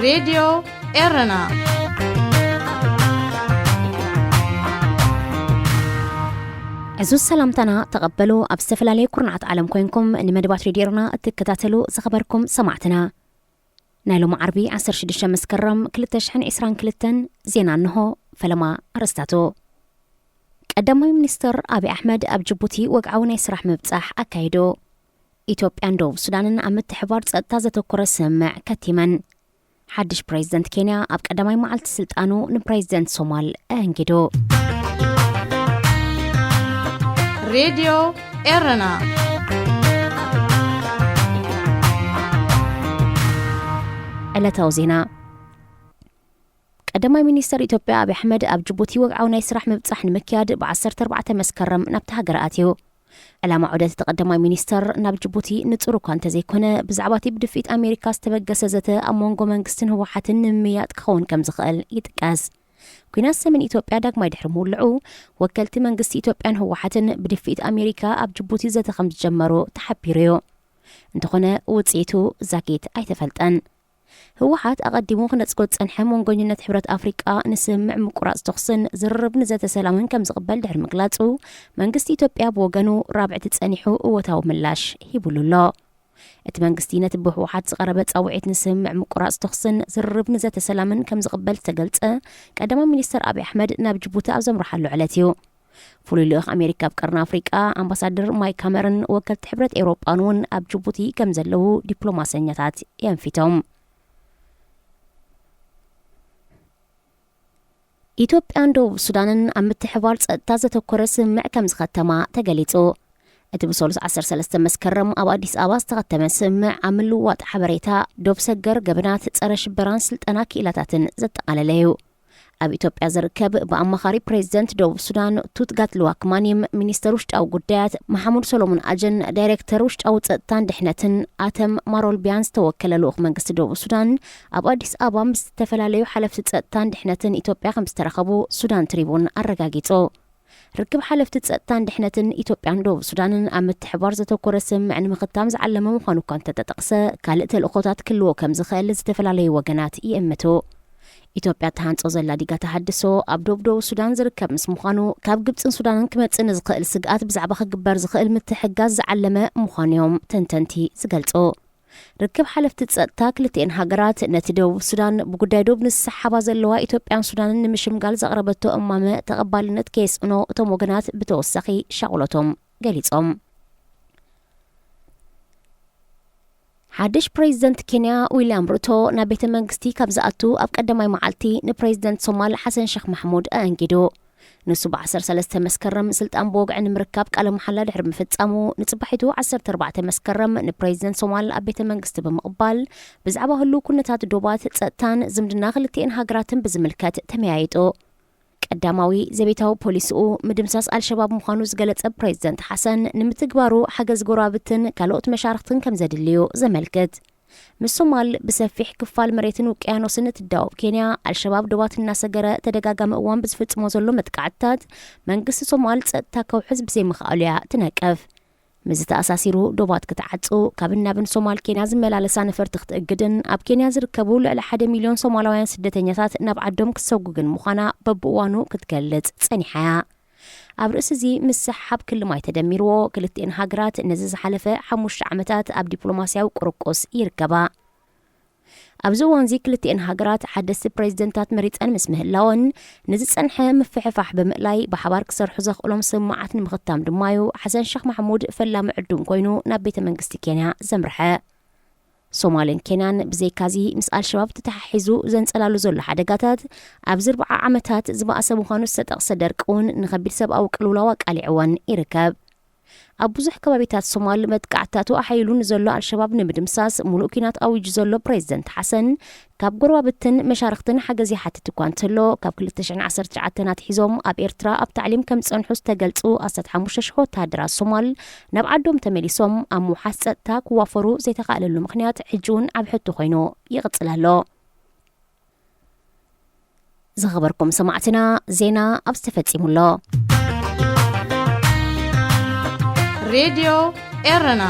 ሬድዮ ኤረና። ዕዙዝ ሰላምታና ተቐበሉ። ኣብ ዝተፈላለየ ኩርናዓት ዓለም ኮይንኩም ንመደባት ሬድዮ ኤረና እትከታተሉ ዝኸበርኩም ሰማዕትና፣ ናይ ሎሚ ዓርቢ ዓሰርተ ሽዱሽተ መስከረም ክልተ ሽሕን ዕስራን ክልተን ዜና እንሆ። ፈለማ ኣርእስታቱ። ቀዳማይ ሚኒስትር ኣብይ ኣሕመድ ኣብ ጅቡቲ ወግዓዊ ናይ ስራሕ ምብጻሕ ኣካይዱ። ኢትዮጵያን ደቡብ ሱዳንን ኣብ ምትሕባር ጸጥታ ዘተኮረ ስምምዕ ከቲመን። ሓድሽ ፕሬዝደንት ኬንያ ኣብ ቀዳማይ መዓልቲ ስልጣኑ ንፕሬዝደንት ሶማል ኣአንጊዱ። ሬድዮ ኤረና። ዕለታዊ ዜና። ቀዳማይ ሚኒስተር ኢትዮጵያ ኣብይ ኣሕመድ ኣብ ጅቡቲ ወግዓዊ ናይ ስራሕ ምብጻሕ ንምክያድ ብ ዓሰርተ ኣርባዕተ መስከረም ናብቲ ሃገር ኣትዩ። ዕላማ ዑደት እቲ ቀዳማይ ሚኒስተር ናብ ጅቡቲ ንጹር እኳ እንተዘይኮነ፣ ብዛዕባ እቲ ብድፍኢት ኣሜሪካ ዝተበገሰ ዘተ ኣብ መንጎ መንግስትን ህወሓትን ንምምያጥ ክኸውን ከም ዝኽእል ይጥቀስ። ኲናት ሰሜን ኢትዮጵያ ዳግማይ ድሕሪ ምውልዑ፣ ወከልቲ መንግስቲ ኢትዮጵያን ህወሓትን ብድፍኢት ኣሜሪካ ኣብ ጅቡቲ ዘተ ከም ዝጀመሩ ተሓቢሩ እዩ። እንተኾነ፣ ውጽኢቱ ዛጊት ኣይተፈልጠን። ህወሓት ኣቐዲሙ ክነጽጎ ዝጸንሐ መንጎኝነት ሕብረት ኣፍሪቃ ንስምምዕ ምቁራጽ ተኹስን ዝርርብ ንዘተ ሰላምን ከም ዝቕበል ድሕሪ ምግላጹ፣ መንግስቲ ኢትዮጵያ ብወገኑ ራብዕቲ ጸኒሑ እወታዊ ምላሽ ሂቡሉ ኣሎ። እቲ መንግስቲ ነቲ ብህወሓት ዝቐረበ ጻውዒት ንስምምዕ ምቁራጽ ተኹስን ዝርርብ ንዘተ ሰላምን ከም ዝቕበል ዝተገልጸ ቀዳማይ ሚኒስተር ኣብይ ኣሕመድ ናብ ጅቡቲ ኣብ ዘምርሓሉ ዕለት እዩ። ፍሉይ ልኡኽ ኣሜሪካ ኣብ ቀርኒ ኣፍሪቃ ኣምባሳደር ማይክ ሃመርን ወከልቲ ሕብረት ኤውሮጳን እውን ኣብ ጅቡቲ ከም ዘለዉ ዲፕሎማሰኛታት የንፊቶም። ኢትዮጵያን ደቡብ ሱዳንን ኣብ ምትሕባር ጸጥታ ዘተኮረ ስምምዕ ከም ዝኸተማ ተገሊጹ። እቲ ብሰሉስ ዓሰርተ ሰለስተ መስከረም ኣብ ኣዲስ ኣበባ ዝተኸተመ ስምምዕ ኣብ ምልውዋጥ ሓበሬታ፣ ዶብ ሰገር ገበናት፣ ጸረ ሽበራን ስልጠና ክኢላታትን ዘጠቓለለ እዩ። ኣብ ኢትዮጵያ ዝርከብ ብኣማኻሪ ፕሬዚደንት ደቡብ ሱዳን ቱት ጋትሉዋክ ማኒም፣ ሚኒስተር ውሽጣዊ ጉዳያት መሓሙድ ሰሎሞን ኣጀን፣ ዳይሬክተር ውሽጣዊ ጸጥታን ድሕነትን ኣተም ማሮልቢያን ዝተወከለ ልኡኽ መንግስቲ ደቡብ ሱዳን ኣብ ኣዲስ ኣበባ ምስ ዝተፈላለዩ ሓለፍቲ ጸጥታን ድሕነትን ኢትዮጵያ ከም ዝተረኸቡ ሱዳን ትሪቡን ኣረጋጊጹ። ርክብ ሓለፍቲ ጸጥታን ድሕነትን ኢትዮጵያን ደቡብ ሱዳንን ኣብ ምትሕባር ዘተኮረ ስምምዕ ንምኽታም ዝዓለመ ምዃኑ እኳ እንተተጠቕሰ፣ ካልእ ተልእኾታት ክህልዎ ከም ዝኽእል ዝተፈላለዩ ወገናት ይእምቱ። ኢትዮጵያ እትሃንጾ ዘላ ዲጋ ተሃድሶ ኣብ ደቡብ ደቡብ ሱዳን ዝርከብ ምስ ምዃኑ፣ ካብ ግብጽን ሱዳንን ክመጽእ ንዝኽእል ስግኣት ብዛዕባ ክግበር ዝኽእል ምትሕግጋዝ ዝዓለመ ምዃኑ እዮም ተንተንቲ ዝገልጹ። ርክብ ሓለፍቲ ጸጥታ ክልቲኤን ሃገራት ነቲ ደቡብ ሱዳን ብጉዳይ ዶብ ንዝሰሓባ ዘለዋ ኢትዮጵያን ሱዳንን ንምሽምጋል ዘቕረበቶ እማመ ተቐባልነት ከየስእኖ እቶም ወገናት ብተወሳኺ ሻቕሎቶም ገሊጾም። ሓድሽ ፕሬዚደንት ኬንያ ዊልያም ሩቶ ናብ ቤተ መንግስቲ ካብ ዝኣቱ ኣብ ቀዳማይ መዓልቲ ንፕሬዚደንት ሶማል ሓሰን ሸኽ ማሕሙድ ኣኣንጊዱ። ንሱ ብ ዓሰርተ ሰለስተ መስከረም ስልጣን ብወግዒ ንምርካብ ቃለ መሓላ ድሕሪ ምፍጻሙ፣ ንጽባሒቱ ዓሰርተ ኣርባዕተ መስከረም ንፕሬዚደንት ሶማል ኣብ ቤተ መንግስቲ ብምቕባል፣ ብዛዕባ ህሉው ኩነታት ዶባት፣ ጸጥታን ዝምድና ክልቲኤን ሃገራትን ብዝምልከት ተመያይጡ። ቀዳማዊ ዘቤታዊ ፖሊሲኡ ምድምሳስ ኣልሸባብ ምዃኑ ዝገለጸ ፕሬዚደንት ሓሰን፣ ንምትግባሩ ሓገዝ ጎረባብትን ካልኦት መሻርኽትን ከም ዘድልዩ ዘመልክት። ምስ ሶማል ብሰፊሕ ክፋል መሬትን ውቅያኖስን እትዳወብ ኬንያ፣ ኣልሸባብ ዶባት እናሰገረ ተደጋጋሚ እዋን ብዝፍጽሞ ዘሎ መጥቃዕትታት፣ መንግስቲ ሶማል ጸጥታ ከውሕስ ብዘይምኽኣሉ እያ ትነቅፍ። ምስዚ ተኣሳሲሩ፣ ዶባት ክትዓጹ፣ ካብን ናብን ሶማል ኬንያ ዝመላለሳ ነፈርቲ ክትእግድን ኣብ ኬንያ ዝርከቡ ልዕሊ ሓደ ሚልዮን ሶማላውያን ስደተኛታት ናብ ዓዶም ክትሰጉግን ምዃና በብእዋኑ ክትገልጽ ጸኒሓ እያ። ኣብ ርእሲ እዚ ምስሕሓብ ክሊ ማይ ተደሚርዎ፣ ክልቲኤን ሃገራት ነዚ ዝሓለፈ ሓሙሽተ ዓመታት ኣብ ዲፕሎማስያዊ ቁርቁስ ይርከባ። ኣብዚ እዋንዚ ክልቲኤን ሃገራት ሓደስቲ ፕሬዚደንታት መሪጸን ምስ ምህላወን፣ ንዝጸንሐ ምፍሕፋሕ ብምእላይ ብሓባር ክሰርሑ ዘኽእሎም ስምምዓት ንምኽታም ድማ'ዩ ሓሰን ሸኽ ማሕሙድ ፈላሚ ዕዱም ኮይኑ ናብ ቤተ መንግስቲ ኬንያ ዘምርሐ። ሶማልን ኬንያን ብዘይካዚ ምስ ኣልሸባብ ተተሓሒዙ ዘንጸላሉ ዘሎ ሓደጋታት፣ ኣብዚ ኣርብዓ ዓመታት ዝበኣሰ ምዃኑ ዝተጠቕሰ ደርቂ እውን ንኸቢድ ሰብኣዊ ቅልውላው ኣቃሊዕወን ይርከብ። ኣብ ብዙሕ ከባቢታት ሶማል መጥቃዕትታቱ ኣሓይሉ ንዘሎ ኣልሸባብ ንምድምሳስ ሙሉእ ኲናት ኣዊጁ ዘሎ ፕሬዚደንት ሓሰን፣ ካብ ጎረባብትን መሻርኽትን ሓገዝ ይሓትት እኳ እንተሎ፣ ካብ ክልተ ሽሕን ዓሰርተ ትሽዓተን ኣትሒዞም ኣብ ኤርትራ ኣብ ታዕሊም ከም ዝጸንሑ ዝተገልጹ ኣስታት ሓሙሽተ ሽሕ ወተሃደራት ሶማል ናብ ዓዶም ተመሊሶም ኣብ ምውሓስ ጸጥታ ክዋፈሩ ዘይተኻእለሉ ምኽንያት ሕጂ እውን ዓቢ ሕቶ ኮይኑ ይቕጽል ኣሎ። ዝኸበርኩም ሰማዕትና፣ ዜና ኣብዚ ተፈጺሙ ኣሎ። ሬድዮ ኤረና።